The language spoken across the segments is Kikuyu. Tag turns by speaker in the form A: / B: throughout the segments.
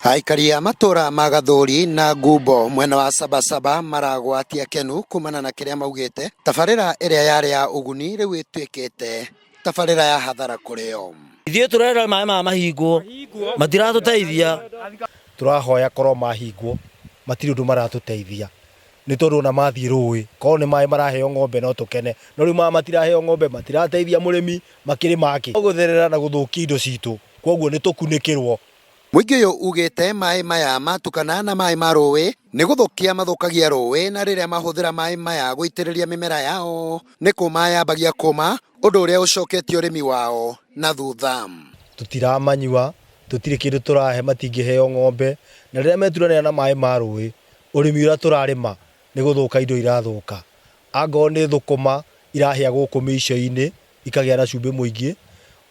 A: Aikari a matũra ma Gathũri na Ngumbo mwena wa Sabasaba maragwatia kenu kumana na kĩrĩa maugĩte tabarĩra ĩrĩa yarĩ ya ũguni rĩu ĩtuĩkĩte tabarĩra ya hathara kũrĩ o.
B: Ithuĩ tũrera maĩ maya mahingwo, matiratũteithia.
C: Tũrahoya korwo mahingwo matirĩ ũndũ maratũteithia nĩ tondũ ona mathiĩ rũĩ korwo nĩ maĩ maraheo ng'ombe no tũkene no rĩu maya matiraheo ng'ombe matirateithia mũrĩmi makĩrĩ make gũtherera na gũthũkia indo citũ kwoguo nĩ tũkunĩkĩrwo.
A: Mũingĩ ũyũ ugĩte maĩ maya matukana na maĩ ma rũĩ nĩ gũthũkia mathũkagia rũĩ na rĩrĩa mahũthĩra maĩ maya gũitĩrĩria mĩmera yao nĩ kũma yambagia kũma ũndũ ũrĩa ũcoketie ũrĩmi wao na thutha.
C: Tũtiramanyua, tũtirĩ kĩndũ tũrahe matingĩheo ng'ombe na rĩrĩa meturanĩra na maĩ ma rũĩ ũrĩmi ũrĩa tũrarĩma nĩ gũthũka indo irathũka. Angorwo nĩ thũkũma irahĩa gũkũ mĩico-inĩ ikagĩa na cumbĩ mũingĩ,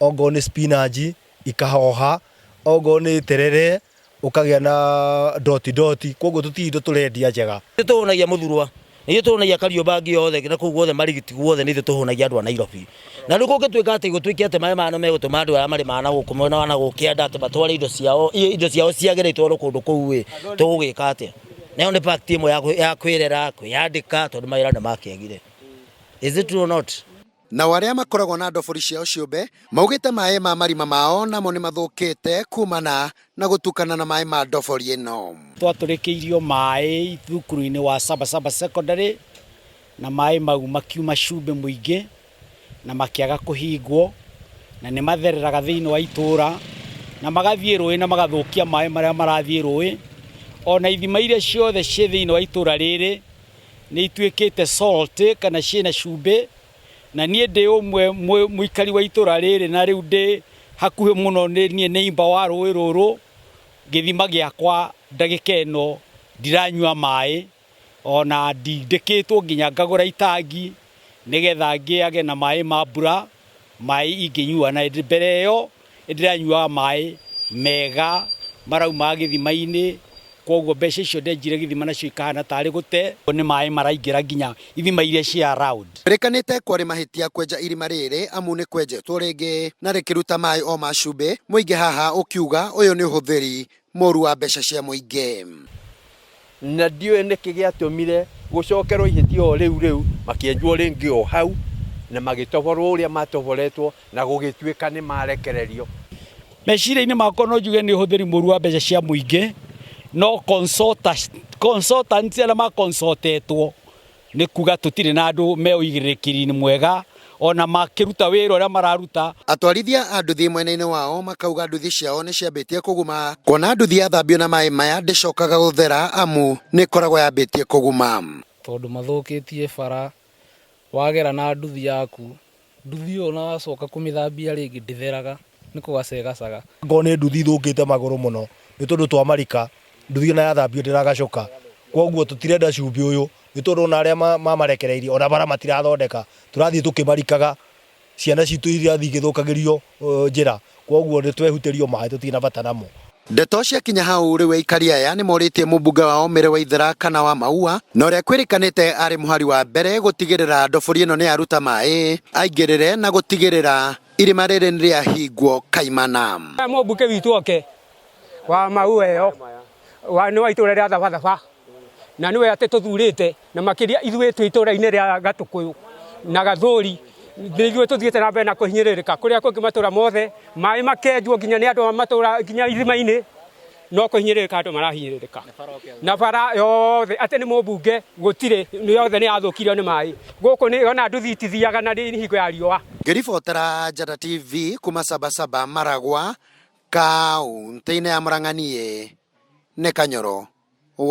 C: ongorwo nĩ spinach ikahoha, ongorwo nĩ terere ũkagĩa na doti doti, koguo tũtirĩ indo tũrendia njega.
B: Nĩ tũhũnagia Mũthurwa, nĩ ithuĩ tũhũnagia Kariobangi yothe na kũu guothe Marigiti guothe nĩ ithuĩ tũhũnagia andũ a Nairobi. Na rĩu kũngĩtuĩka atĩ gũtuĩke atĩ maĩ maya nĩ megũtũma andũ aya marĩmaga na gũkũ mwena wa na gũkũ kĩanda atĩ matware indo ciao, indo ciao ciagĩre itwarwo kũndũ kũu ĩ, tũgũgĩka atĩa? Na ĩyo nĩ part ĩmwe ya kwĩrera, kwĩyandĩka tondũ mawĩra nĩ makĩagire. Is it true or not?
A: Nao arĩa makoragwo na ndobori ciao ciũmbe maugĩte maĩ ma marima mao namo nĩ mathũkĩte kumana na gũtukana na maĩ ma ndobori ĩno.
D: Twatũrĩkĩirio maĩ thukuru-inĩ wa Sabasaba Secondary na maĩ mau makiuma cumbĩ mũingĩ na makĩaga kũhingwo na nĩ mathereraga thĩinĩ wa itũra na magathiĩ rũĩ na magathũkia maĩ marĩa marathiĩ rũĩ. Ona ithima iria ciothe ciĩ thĩinĩ wa itũra rĩrĩ nĩ ituĩkĩte salt kana ciĩna cumbĩ. Na niĩ ndĩ ũmwe mũikari wa itũra rĩrĩ na rĩu ndĩ hakuhĩ mũno nĩ niĩ neighbour wa rũĩ rũrũ, gĩthima gĩakwa ndagĩka ĩno ndiranyua maĩ, ona ndindĩkĩtwo nginya ngagũra itangi nĩgetha ngĩage na maĩ ma mbura, maĩ ingĩnyua. Na mbere ĩyo nĩ ndĩranyuaga maĩ mega marauma gĩthima-inĩ, Kwoguo mbeca icio ndenjire gĩthima nacio ikahana tarĩ gũte. Nĩ maĩ maraingĩra nginya ithima iria cia around.
A: Kwĩrĩkanĩte kwarĩ mahĩtia kwenja irima rĩrĩ amu nĩ kwenjetwo rĩngĩ na rĩkĩruta maĩ o ma cumbĩ, mũingĩ haha ũkiuga ũyũ nĩ ũhũthĩri mũru wa mbeca cia mũingĩ.
E: Na ndiũĩ nĩkĩ gĩatũmire gũcokerwo ihĩtia o rĩu rĩu, makĩenjwo rĩngĩ o hau, na magĩtoborwo ũrĩa matoboretwo, na gũgĩtuĩka nĩ marekererio.
D: Meciria-inĩ makwa no njuge nĩ ũhũthĩri mũru wa mbeca cia mũingĩ, no consultants arĩa ma consultetwo nĩ kuga tũtirĩ na andũ me ũigĩrĩrĩki-inĩ mwega ona makĩruta wĩra ũrĩa mararuta.
A: Atwarithia a nduthi mwena-inĩ wao makauga nduthi ciao nĩ ciambĩtie kũguma kuona nduthi yathambio na maĩ maya ndĩcokaga gũthera amu nĩ ĩkoragwo yambĩtie kũguma.
F: Tondũ mathũkĩtie bara, wagera na nduthi yaku Nduthi ĩyo ona wacoka kũmĩthambia rĩngĩ ndĩtheraga, nĩ kũgaca ĩgacaga.
C: Angorwo nĩ nduthi ithũkĩte magũrũ mũno nĩ tondũ twamarika nduthi ona yathambio ndĩragacũka. Kwoguo tũtirenda cumbĩ ũyũ nĩ tondũ ona arĩa mamarekereirie ona bara matirathondeka. Tũrathiĩ tũkĩmarikaga, ciana citũ irathiĩ igĩthũkagĩrio njĩra. Kwoguo nĩ twehutĩrio maĩ tũtirĩ na bata namo.
A: Ndeto ciakinya hau rĩu aikari aya nĩ morĩtie mũmbunge wao Mary Waithera kana wa Maua na ũrĩa kwĩrĩkanĩte arĩ mũhari wa mbere gũtigĩrĩra ndobori ĩno nĩ yaruta maĩ aingĩrĩre na gũtigĩrĩra irima rĩrĩ nĩ rĩahingwo kaimana.
G: Mũmbunge witũ oke wa Maua ĩyo wa nĩ wa itũra rĩa Thabathaba na nĩwe atĩ tũthurĩte na makĩria ithuĩ twĩ itũra-inĩ rĩa Gatũkũyũ na Gathũri nĩ ithuĩ tũthiĩte na mbere na kũhinyĩrĩrĩka kũrĩa kũngĩ matũra mothe maĩ makenjwo nginya nĩ andũ a matũra nginya ithima-inĩ no kũhinyĩrĩrĩka andũ marahinyĩrĩrĩka na bara yothe atĩ nĩ mũmbunge gũtirĩ yothe nĩ yathũkirio nĩ maĩ gũkũ nĩ ona nduthi itithiaga na nĩ hingo ya riũa.
A: Ngĩribotera Njata TV kuma Sabasaba Maragwa, kaũntĩ-inĩ ya Murang'a niĩ nĩ Kanyoro.